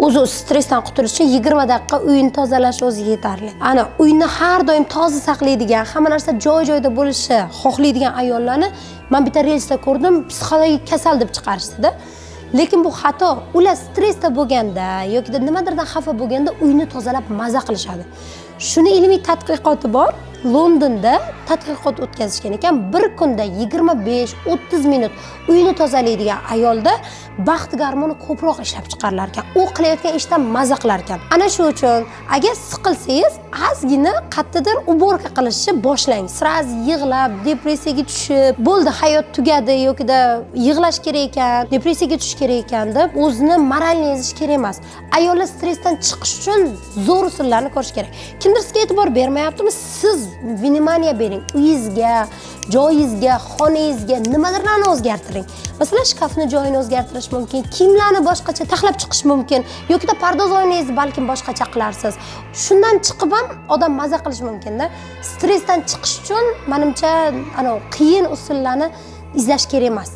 O'zi stressdan qutulish uchun 20 daqiqa uyni tozalash o'zi yetarli. Ana uyni har doim toza saqlaydigan, hamma narsa joy joyida bo'lishi xohlaydigan ayollarni man bitta reelsda ko'rdim, psixologik kasal deb chiqarishdida. Lekin bu xato. Ular stressda bo'lganda yoki nimadirdan xafa bo'lganda uyni tozalab maza qilishadi. Shuni ilmiy tadqiqoti bor. Londonda tadqiqot o'tkazishgan ekan. Bir kunda 25-30 minut uyni tozalaydigan ayolda baxt gormoni ko'proq ishlab chiqarilar ekan, u qilayotgan ishdan maza qilar ekan. Ana shu uchun agar siqilsangiz, ozgina qayerdadir уборка qilishni boshlang. Сразу yig'lab, depressiyaga tushib, bo'ldi, hayot tugadi yokida yig'lash kerak ekan, depressiyaga tushish kerak ekan deb o'zini морально ezish kerak emas. Ayollar stressdan chiqish uchun zo'r usullarni ko'rish kerak. Kimdir sizga e'tibor bermayaptimi, siz внимание bering uyingizga, joyingizga, xonangizga, nimadirlarni o'zgartiring. Masalan, shkafni joyini o'zgartirish mumkin, kiyimlarni boshqacha taxlab chiqish mumkin yokida pardoz oynangizni balkim boshqacha qilarsiz. Shundan chiqib ham odam maza qilishi mumkinda. Stressdan chiqish uchun, manimcha, anavi qiyin usullarni izlash kerak emas.